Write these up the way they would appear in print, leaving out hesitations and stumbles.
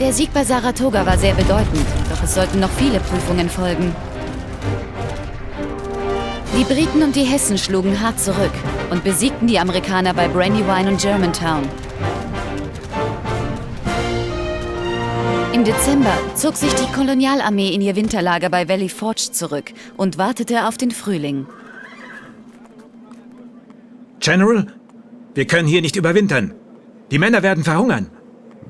Der Sieg bei Saratoga war sehr bedeutend, doch es sollten noch viele Prüfungen folgen. Die Briten und die Hessen schlugen hart zurück und besiegten die Amerikaner bei Brandywine und Germantown. Im Dezember zog sich die Kolonialarmee in ihr Winterlager bei Valley Forge zurück und wartete auf den Frühling. General, wir können hier nicht überwintern. Die Männer werden verhungern.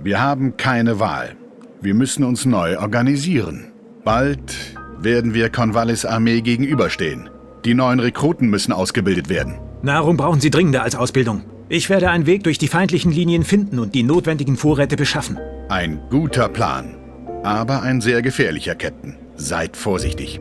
Wir haben keine Wahl. Wir müssen uns neu organisieren. Bald werden wir Cornwallis Armee gegenüberstehen. Die neuen Rekruten müssen ausgebildet werden. Nahrung brauchen sie dringender als Ausbildung. Ich werde einen Weg durch die feindlichen Linien finden und die notwendigen Vorräte beschaffen. Ein guter Plan, aber ein sehr gefährlicher, Captain. Seid vorsichtig.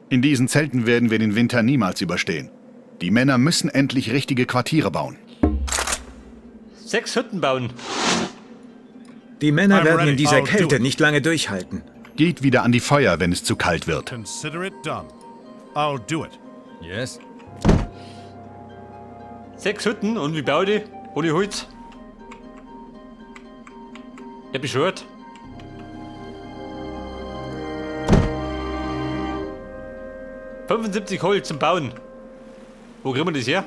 In diesen Zelten werden wir den Winter niemals überstehen. Die Männer müssen endlich richtige Quartiere bauen. 6 Hütten bauen. Die Männer I'm werden ready. in dieser I'll do Kälte it. nicht lange durchhalten. Geht wieder an die Feuer, wenn es zu kalt wird. Consider it done. I'll do it. Yes. 6 Hütten und wie baue ich die? Ohne Holz. Ich hab beschwört. 75 Holz zum Bauen. Wo kriegen wir das her?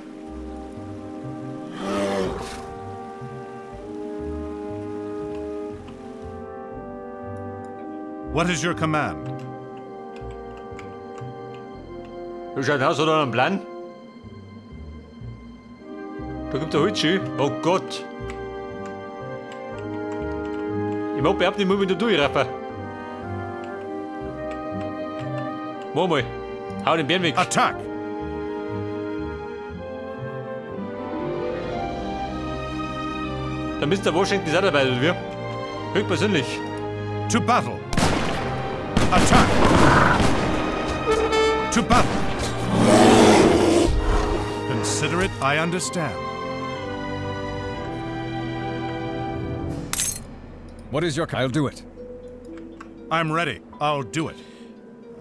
What is your command? Da schaut aus, oder einen Plan? Da gibt es ein Holzschild. Oh Gott. Ich mag behaupten, ich muss mich da durchraffen. Mach mal. Hau den Bären weg. Attack! Der Mister Washington ist auch dabei, oder wie? Höchstpersönlich. To battle! Attack! To battle! Consider it, I understand. What is your... I'll do it. I'm ready. I'll do it.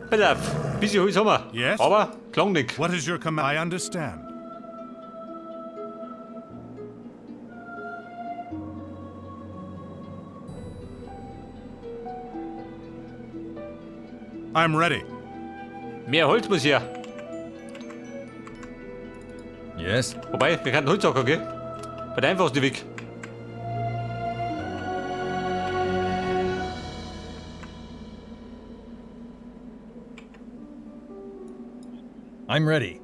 Pass auf, bisschen Holz haben wir. Yes? Aber klang nicht. What is your command? I understand. I'm ready. Mehr Holz muss her. Yes. Wobei, wir können Holzhacker, gell? Bei der einfachste Weg. I'm ready.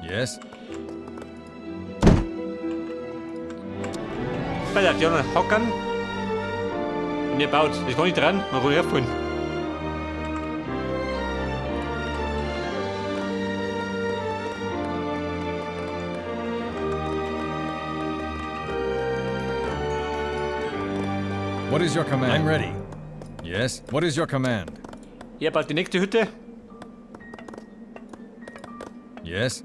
Yes. Pass auf, die anderen hockern. Und ihr baut. Das kann nicht dran, man kann herfallen. What is your command? I'm ready. Yes. What is your command? Ihr baut die nächste Hütte. Yes.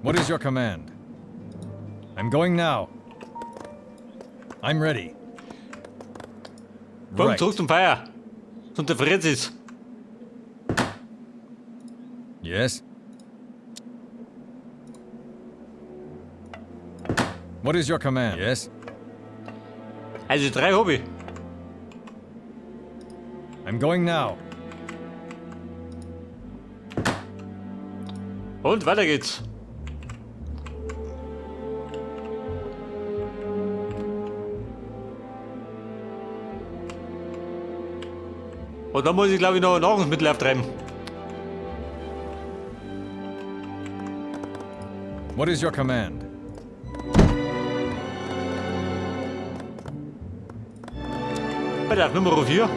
What is your command? I'm going now. I'm ready. Komm, Right. zurück zum Feuer. Sonst erfriert es. Yes. What is your command? Yes. Also 3 hab ich. I'm going now. Und weiter geht's. Und dann muss ich, glaub ich, noch Nahrungsmittel auftreiben. What is your command? Pass auf, Nummer 4.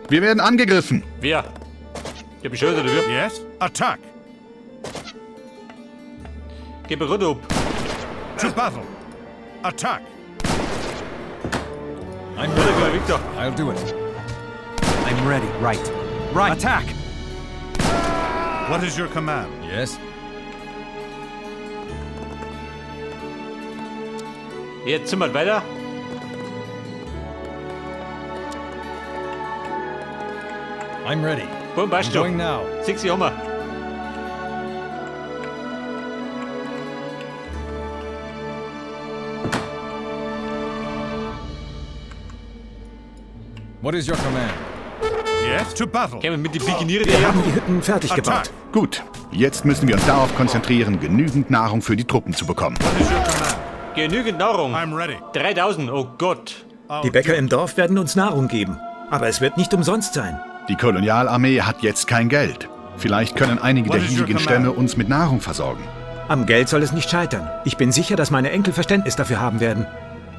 Wir werden angegriffen. Wer? Ich hab mich schon, oder wie? Yes? Attack! Geh mir runter ab. To battle! Attack! I'm Oder ready. gleich Victor. I'll do it. I'm ready. Right. Right. Attack! What is your command? Yes. Jetzt zimmert weiter. I'm ready. Bumm, passt I'm schon. going now. 60 haben wir. What is your command? Yes, to battle. Kämen mit die Pikiniere Wir daher. haben die Hütten fertig gebaut. Attack. Gut, jetzt müssen wir uns darauf konzentrieren, genügend Nahrung für die Truppen zu bekommen. What is your command? Genügend Nahrung. I'm ready. 3000, oh Gott. I'll Die Bäcker do im Dorf werden uns Nahrung geben. Aber es wird nicht umsonst sein. Die Kolonialarmee hat jetzt kein Geld. Vielleicht können einige What der is your hiesigen command? Stämme uns mit Nahrung versorgen. Am Geld soll es nicht scheitern. Ich bin sicher, dass meine Enkel Verständnis dafür haben werden.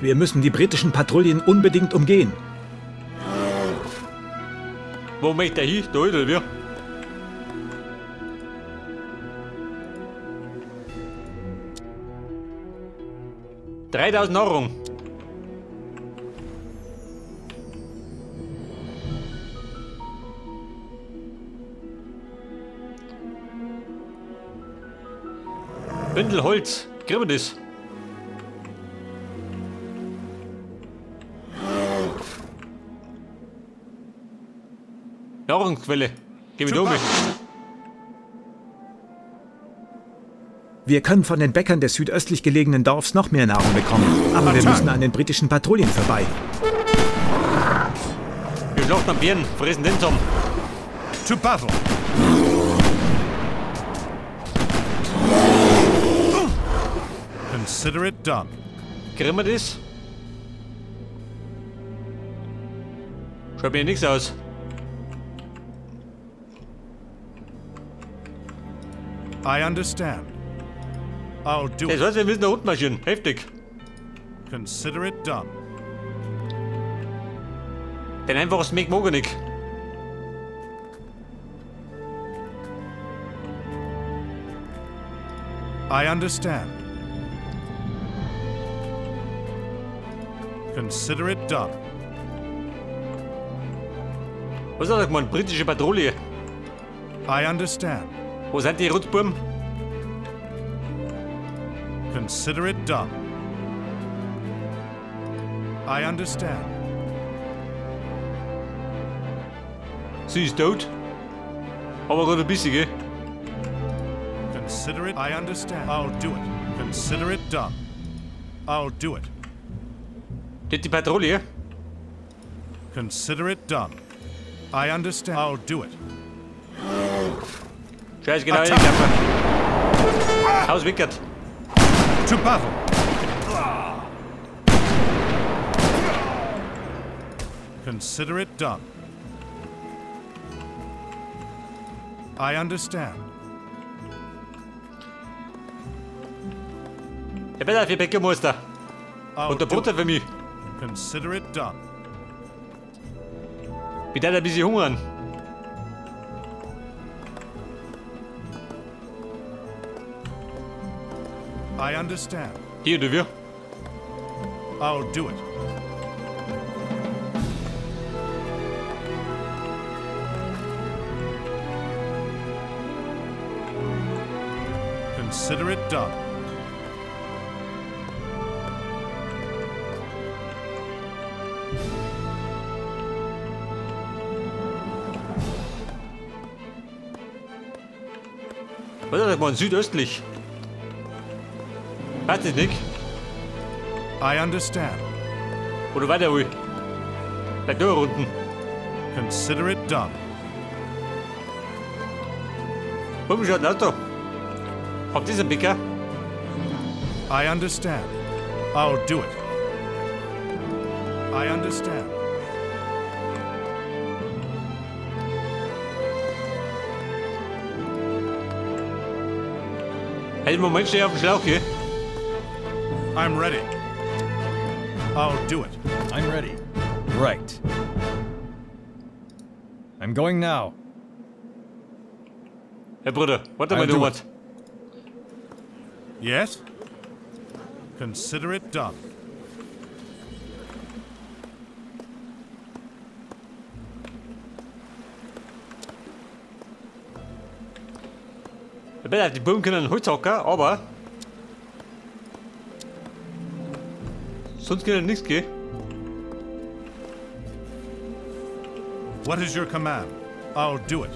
Wir müssen die britischen Patrouillen unbedingt umgehen. Wo möchte er hin? Da oder wir? 3000 Nahrung. Bündel Holz. Kriegen wir das? Nahrungsquelle. Geh mit To um. battle. Wir können von den Bäckern des südöstlich gelegenen Dorfs noch mehr Nahrung bekommen. Aber wir Attack! müssen an den britischen Patrouillen vorbei. Wir schlachten am Bären, fressen den zusammen. To battle. Consider it done. Kriegen wir das? Schaut mir nichts aus. I understand. I'll do Das it. heißt, wir müssen da unten marschieren. Heftig. Consider it done. Den einfachsten Weg mag ich nicht. I understand. Consider it done. Was hat er gemeint? Britische Patrouille. I understand. Wo sind die Rotzbuben? Consider it done. I understand. Sie ist tot. Aber gerade ein bisschen, gell? Consider it. I understand. I'll do it. Consider it done. I'll do it. Das die Patrouille. Consider it done. I understand. I'll do it. Scheiße, genau Attack. hingelaufen. Haus wickert. To battle. Consider it done. I understand. Ja, besser für Bäckermeister. I'll Und der do Butter it. für mich. Consider it done. Ich darf ein bisschen hungern. I understand. Hier, du wir. I'll do it. Consider it done. Was hat er gemeint? Südöstlich. Weiß ich nicht. I understand. Oder weiter, ui. Bleib da unten. Consider it done. Warum schaut denn aus da? Habt ihr einen Bäcker? I understand. I'll do it. I understand. Hey, Moment, steh auf dem Schlauch, gell? I'm ready. I'll do it. I'm ready. Right. I'm going now. Herr Bruder, warte mal, I'll du do was. it. Yes? Consider it done. Ich die Buben können Holz hacken, aber sonst kann nichts gehen. What is your command? I'll do it.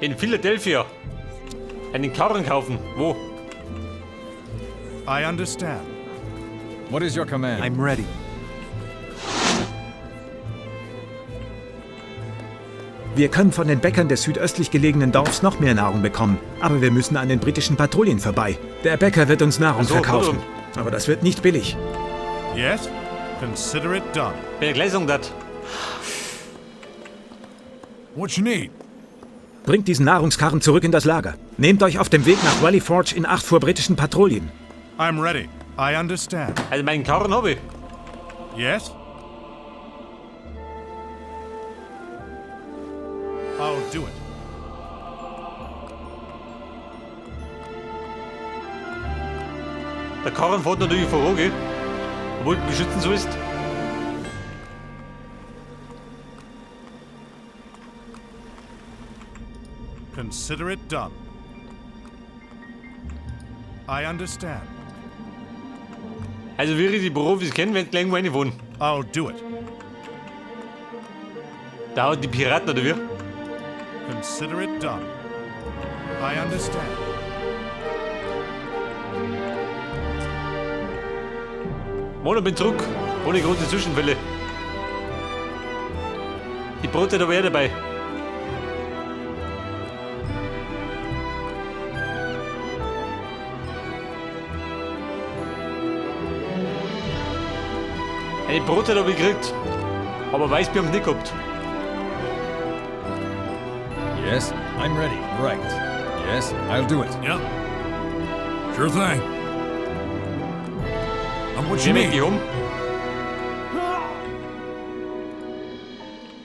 In Philadelphia. Einen Karren kaufen. Wo? I understand. What is your command? I'm ready. Wir können von den Bäckern des südöstlich gelegenen Dorfs noch mehr Nahrung bekommen, aber wir müssen an den britischen Patrouillen vorbei. Der Bäcker wird uns Nahrung Ach so, verkaufen. Aber das wird nicht billig. Yes? Consider it done. Wenn ich gleich sagen dat. What you need? Bringt diesen Nahrungskarren zurück in das Lager. Nehmt euch auf dem Weg nach Valley Forge in Acht vor britischen Patrouillen. I'm ready. I understand. Also meinen Karren habe ich. Yes? I'll do it. Der Karren fährt natürlich voran, gell? Obwohl du beschützen sollst. Consider it done. I understand. Also wie ich die Profis kennen, wenn sie gleich irgendwo reinfahren. I'll do it. Da hauen die Piraten oder wie? Consider it done. I understand. Mono, bin zurück. Ohne große Zwischenfälle. Die Brotzeit aber eh dabei. Eine Brotzeit habe ich gekriegt. Aber Weißbier haben sie nicht gehabt. Yes, I'm ready. Right. Yes, I'll do it. Yep. Sure thing. I'm what you Wer need. die um?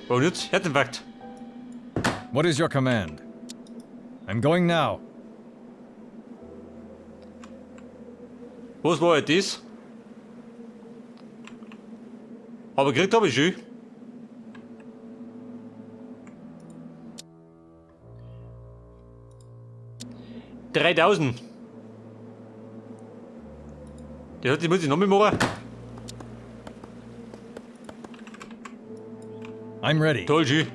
Oh, jetzt? Herzinfarkt. What is your command? I'm going now. Was war halt das? Aber gekriegt habe ich schon. $3000. Das hat die muss ich noch mehr machen. I'm ready. Toll, schön.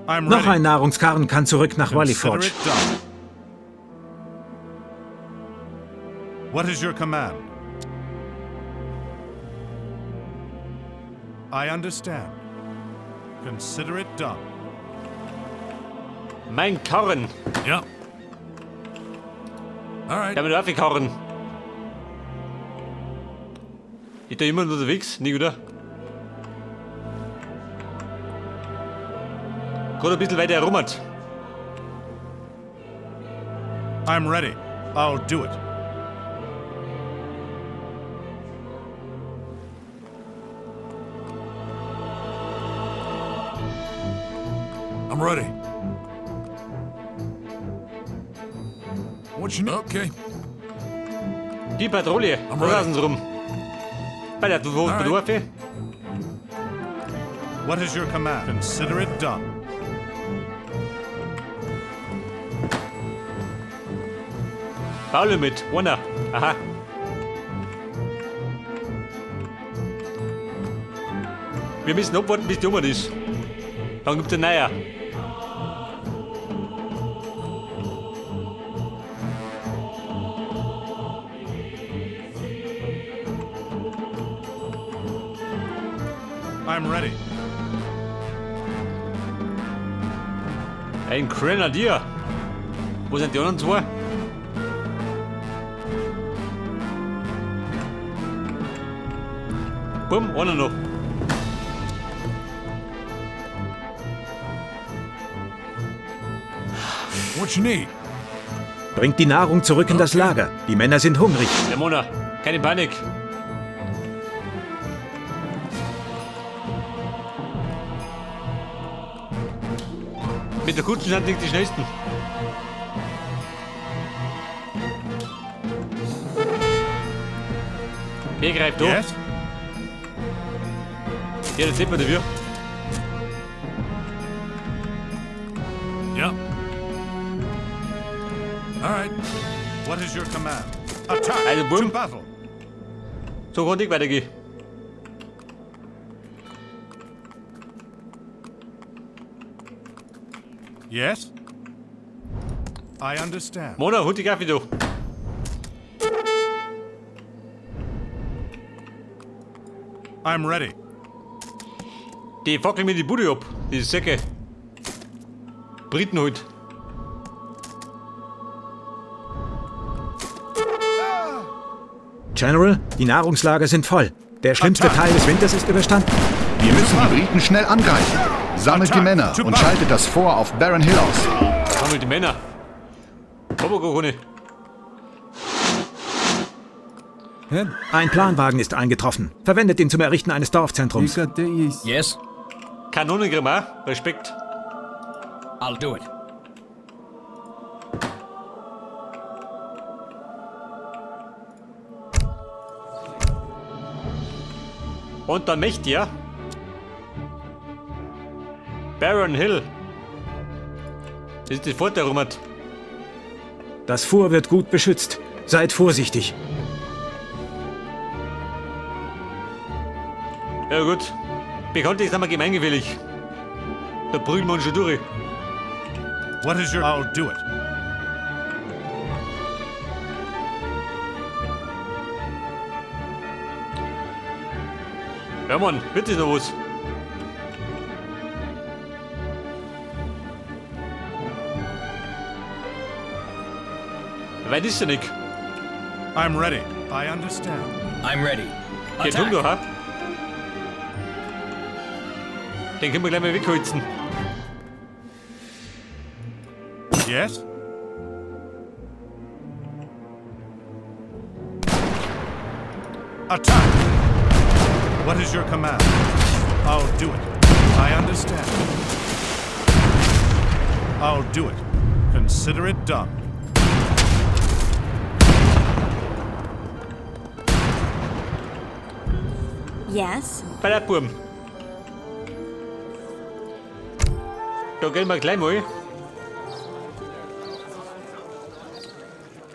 I'm Noch ready. ein Nahrungskarren kann zurück nach Valley Consider Forge. it done. What is your command? I understand. Consider it done. Mein Karren. Yep. All right. Ich habe einen Karren. Ich bin immer unterwegs, nicht oder? Gerade ein bisschen weiter herum hat. I'm ready. I'll do it. I'm ready. What you need? Okay. Die Patrouille, I'm da ready. lassen sie rum. Bei der du Alright. Dorfe. What is your command? Consider it done. Baulimit, einer. Aha. Wir müssen abwarten, bis die um ist. Dann gibt's einen neuer. I'm ready. Ein Grenadier. Wo sind die anderen zwei? Bumm, einer noch. What you need? Bringt die Nahrung zurück in das Lager. Die Männer sind hungrig. Der Mona, keine Panik. Mit der Kutsche sind nicht die schnellsten. Der greift an. Yes? Ja, das sieht man dafür. Yep. All right. What is your command? Attack! Also, to Buben. battle! So kann ich weitergehen. Yes? I understand. Mona, hol die Kaffee da. I'm ready. Die fackeln mir die Bude ab. Die Säcke. Briten halt. General, die Nahrungslager sind voll. Der schlimmste Teil des Winters ist überstanden. Wir müssen die Briten schnell angreifen. Sammelt die Männer und schaltet das Fort auf Baron Hill aus. Sammelt die Männer. Aber gar keine. Ein Planwagen ist eingetroffen. Verwendet ihn zum Errichten eines Dorfzentrums. Yes? Kanonen kriegen wir auch. Respekt. I'll do it. Und dann möchte ja. Baron Hill. Das ist das Fort, der rum hat. Das Fort wird gut beschützt. Seid vorsichtig. Ja gut. Bekanntlich sind wir gemeingefällig. Da prügeln wir uns schon durch. What is your... I'll do it. Ja Mann, wird das noch was? Weit ist er nicht. I'm ready. I understand. I'm ready. Geht um da, ha? Den können wir gleich mal wegholzen. Yes? Attack! What is your command? I'll do it. I understand. I'll do it. Consider it done. Yes? Bei der Burm. Da gehen wir gleich mal.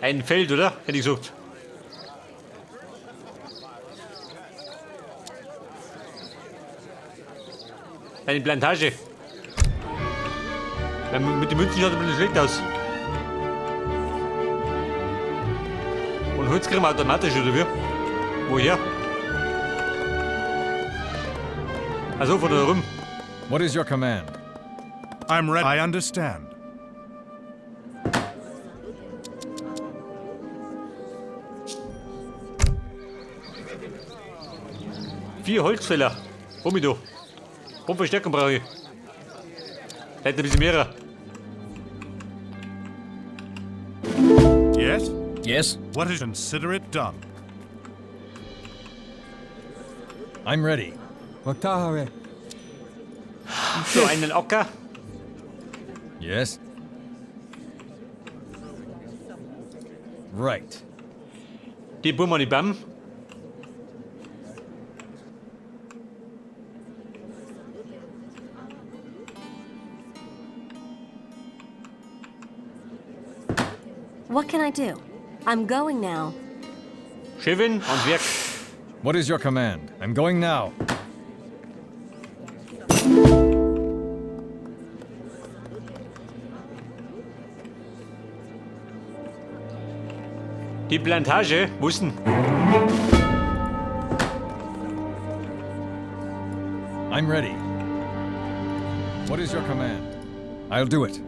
Ein Feld, oder? Hätte ich gesagt. Eine Plantage. Weil mit den Münzen schaut ein bisschen schlecht aus. Und Holz kriegen wir automatisch, oder wie? Woher? Also von da rum. What is your command? I'm ready. I understand. Vier Holzfäller. Hol mich da. Und Verstärkung brauche ich. Vielleicht ein bisschen mehr. Yes? Yes? What is... Consider it done. I'm ready. So, einen Acker. Yes? Right. Die Buben an die Bam. What can I do? I'm going now. Chefin, ans Werk. What is your command? I'm going now. Die Plantage, wo ist denn? I'm ready. What is your command? I'll do it.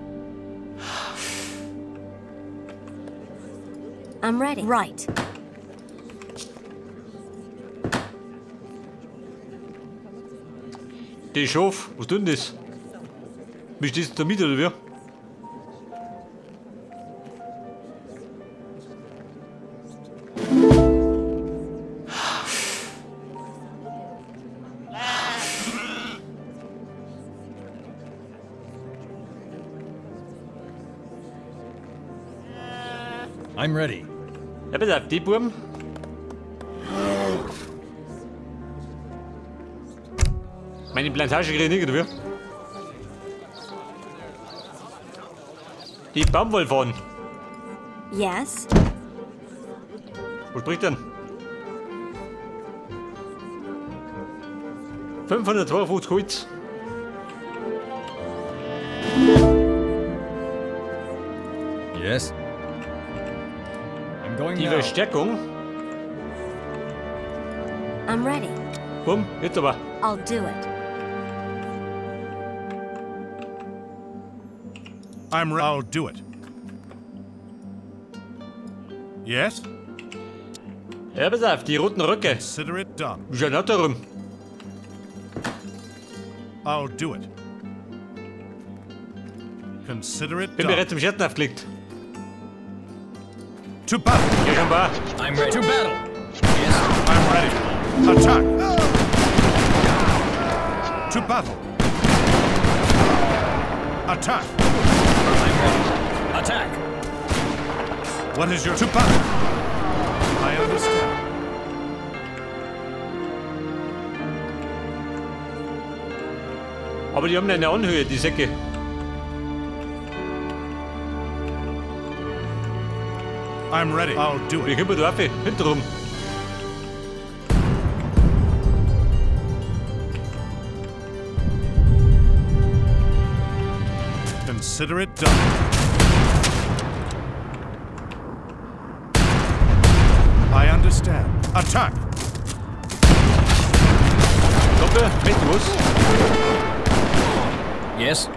I'm ready. Right. Die Schaf, was tut denn das? Bist du das da mit, oder wie? I'm ready. Ja, pass auf, die Buben. Meine Plantage kriege ich nicht, oder wie? Die Baumwollfahren. Yes? Wo spricht denn? 552 Holz. Yes. I'm going Die now. Verstärkung. I'm ready. Bumm, jetzt aber. I'll do it. I'll do it. Yes? Ja, pass auf, die roten Röcke. Consider it done. Ist ja nicht darum. I'll do it. Consider it Bin done. bereits zum Scherzen aufgelegt. To battle. Ja, schon wahr. I'm ready. To battle. Yes. I'm ready. Attack! To battle. Attack! I'm ready. Attack. What is your to battle? I understand. Aber die haben eine Anhöhe, die Säcke. I'm ready. I'll do Wie it. kommen wir da rauf? Hintenrum. Consider it done. I understand. Attack! Doppel, mit was? Yes.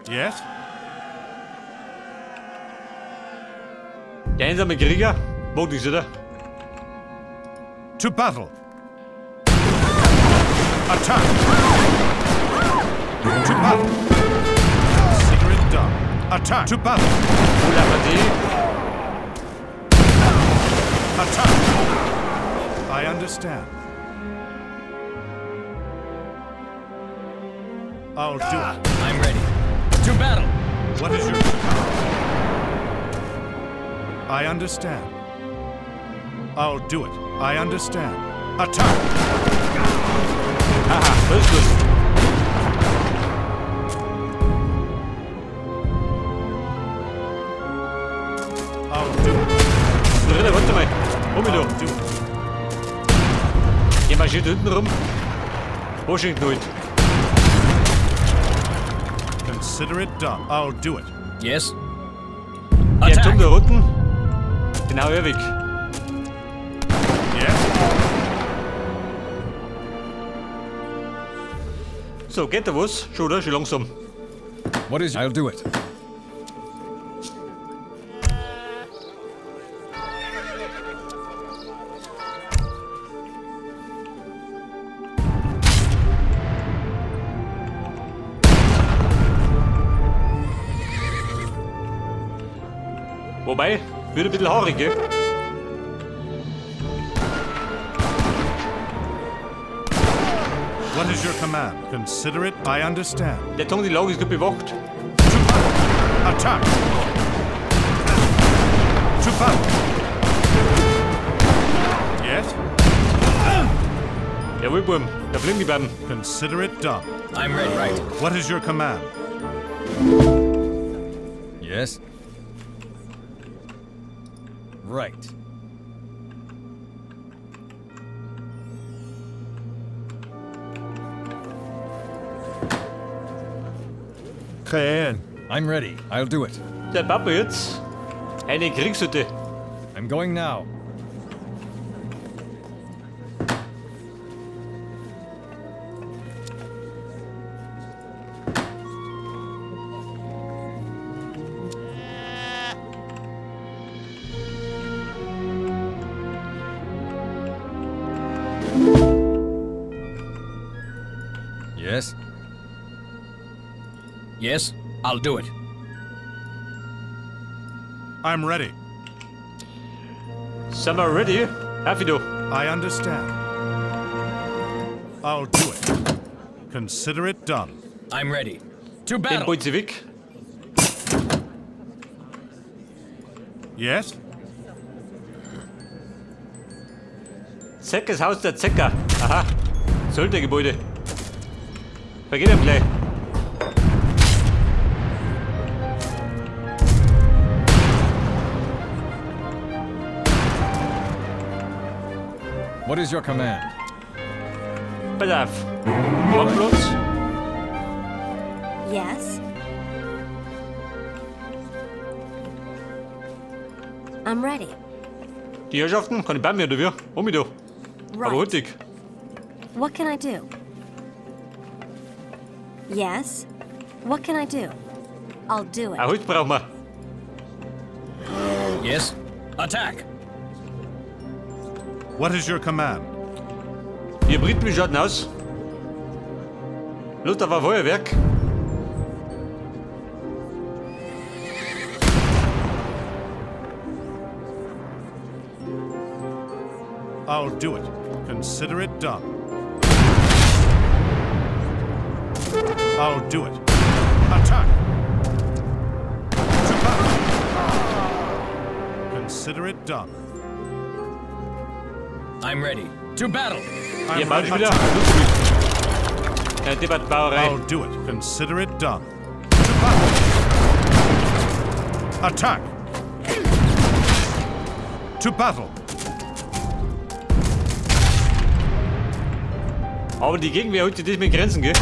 Yes? Der einsame Krieger. Mag nichts, oder? To battle! Attack! To battle! Consider it done. Attack! To battle! Wo laufen die? Attack! I understand. I'll do it. I'm ready. To battle. What is your... I understand. I'll do it. I understand. Attack! Aha, das ist gut. I'll do it. Ritter, warte mal. Komm mit I'll da. do it. Geh marschiert hinten rum. Washington halt. Consider it done. I'll do it. Yes. Der Attack. Turm da unten. Den hau ich weg. Yes? So, geht da was? Schon, oder? Schon langsam. What is? I'll do it. Wobei, wird ein bisschen haarig, gell? What is your command? Consider it. I understand. Der Ton, die Lage ist gut bewacht. To battle! Attack! To battle! Yes? Jawohl, Buben. Da fliegen die beiden. Consider it done. I'm ready. Right. What is your command? Yes. Right. Cayenne. I'm ready. I'll do it. Der Papa jetzt. Eine Kriegshütte. I'm going now. Yes. Yes, I'll do it. I'm ready. Sind wir ready? Happy du. I understand. I'll do it. Consider it done. I'm ready. To Den battle. bolzt sie weg. Yes? Zeckes Haus der Zecker. Aha. Söldnergebäude. Vergeht ihm gleich. What is your command? Pass auf. Marktplatz. Yes. I'm ready. Die Herrschaften, kann ich bei mir oder wie? Hol mich da. Aber Right. hurtig. What can I do? Yes. What can I do? I'll do it. Ein Holz brauchen wir. Yes. Attack! What is your command? Ihr Briten, wie schaut denn aus? Lust auf ein Feuerwerk? I'll do it. Consider it done. I'll do it. Attack! To battle! Consider it done. I'm ready. To battle! I'm Ihr baut ready. schon wieder. Attack. Debatt Bauerei. I'll do it. Consider it done. To battle! Attack! To battle! Aber die Gegenwehr holt sich das mit Grenzen, gell?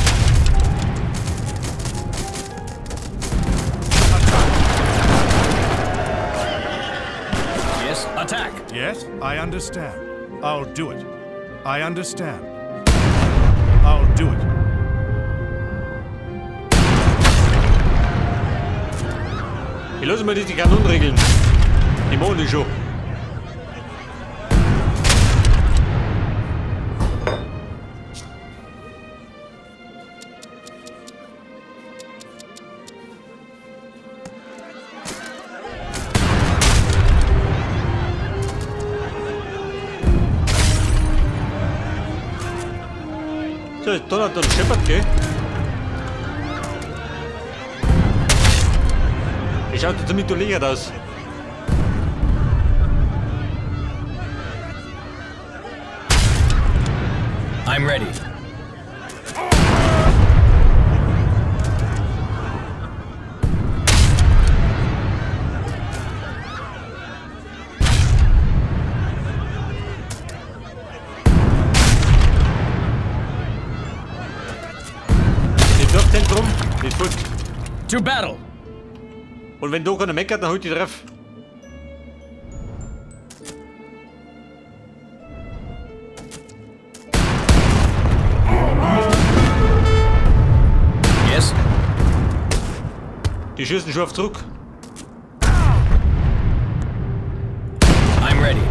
Yes. Attack! Yes, I understand. I'll do it. I understand. I'll do it. Ich lasse mir die Kanonen regeln. Die machen die schon. So, jetzt donnert und scheppert, gell? Es schaut ziemlich durchlöchert aus. I'm ready. Im Dorfzentrum, nicht fort. To battle! Und wenn da keiner meckert, dann holt die drauf. Yes. Die schießen schon auf zurück. I'm ready.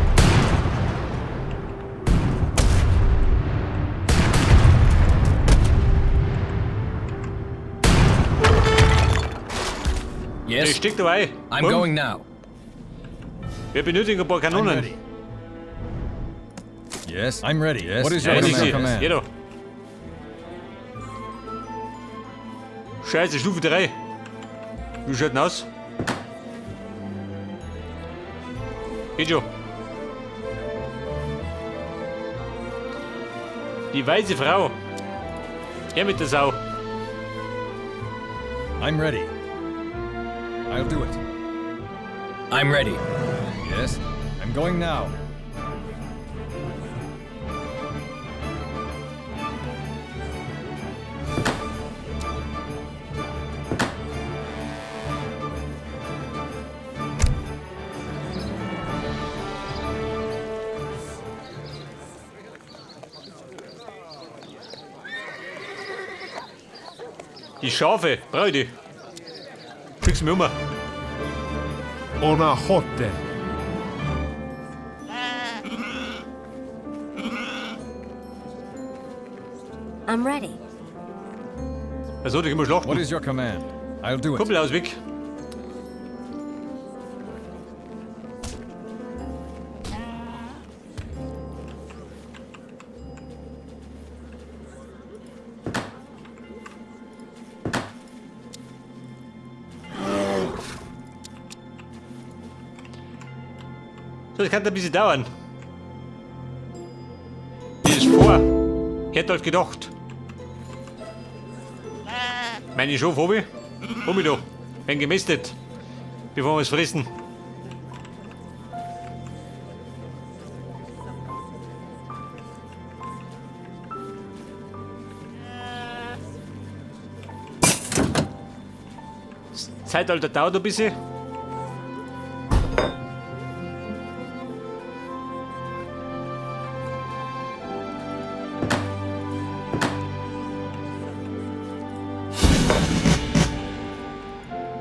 Yes. Ich steck dabei. I'm Komm, going now. Wir benötigen ein paar I'm Kanonen. ready. Yes, I'm ready. Yes. What is your Ja, command? easy. Command. Geh doch. Scheiße, Stufe 3. Wie schaut denn aus? Geht schon. Die weiße Frau. Her mit der Sau. I'm ready. I'll do it. I'm ready. Yes, I'm going now. Die Schafe, brauche ich die. Schick's mir um. Onahote. I'm ready. Also, die können wir schlachten. What is your command? I'll do it. Kumpel aus weg. So, das kann ein bisschen dauern. Die ist vor. Hätte halt gedacht. Meine Schafe hab ich. Hab ich da. Werden gemästet. Bevor wir es fressen. Das Zeitalter dauert ein bisschen.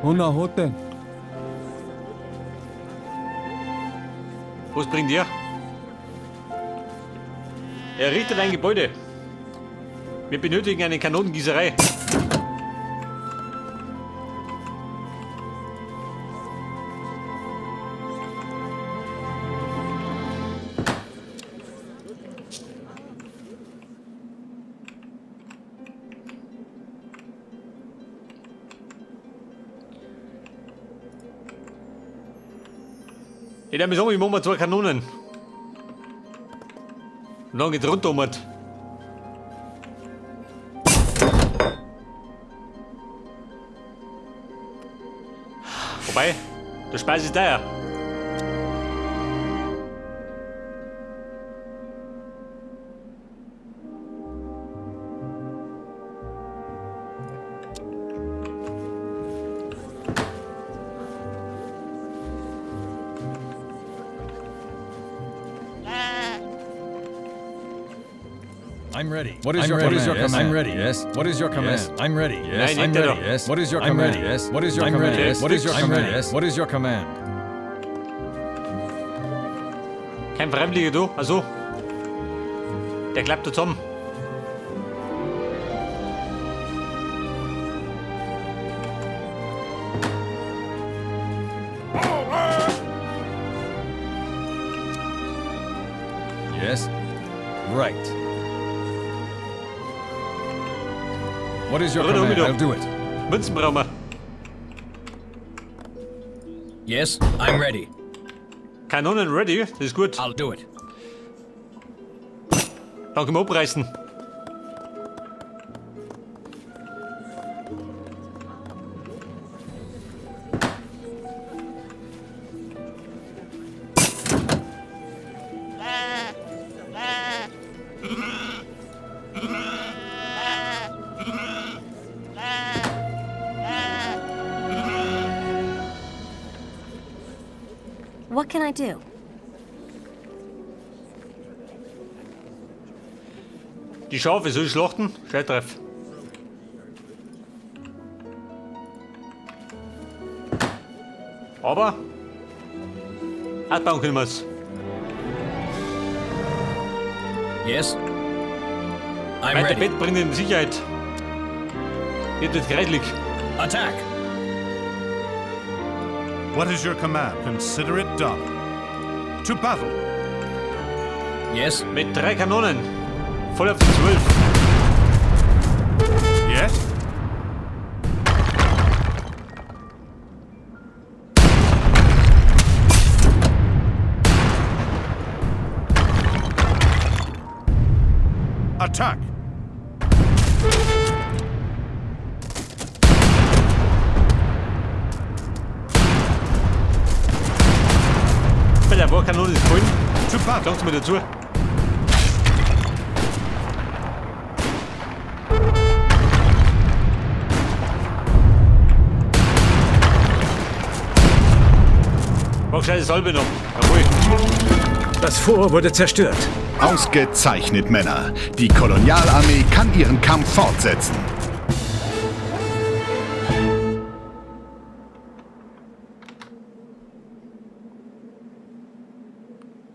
Una hoten. Was bringt ihr? Er errichtet ein Gebäude. Wir benötigen eine Kanonengießerei. Ich würde sagen, ich mache mal zwei Kanonen. Und dann geht's runter um. Wobei, der Speis ist teuer. I'm ready. What is your command? Yes. I'm ready. Yes. What is your command? Yes. I'm ready. Yes. Nein, I'm nicht ready. da. Yes. What is your command? Ready. Yes. What is your I'm command? ready. Yes. What is your I'm command? ready. Yes. What is your command? Kein Freiwilliger, du? Also. Der klappt da zusammen. Yes. Right. What is your Runter, command? runter. I'll do it. Münzen brauchen wir. Yes, I'm ready. Kanonen ready, das ist gut. I'll do it. Dann können wir abreißen. What can I do? Die Schafe soll ich schlachten? Scheiß drauf. Aber abbauen können wir's. Yes. I'm Weiter ready. Bett bringt in Sicherheit. Hier wird kreislig. Attack. What is your command? Consider it done. To battle. Yes. Mit 3 Kanonen. Voll auf die 12. Yes? Attack! Bei der Warkanone ist voll. To battle! Kommst du mir dazu? Mach scheiße Salbe noch. Jawohl. Das Fort wurde zerstört. Ausgezeichnet, Männer. Die Kolonialarmee kann ihren Kampf fortsetzen.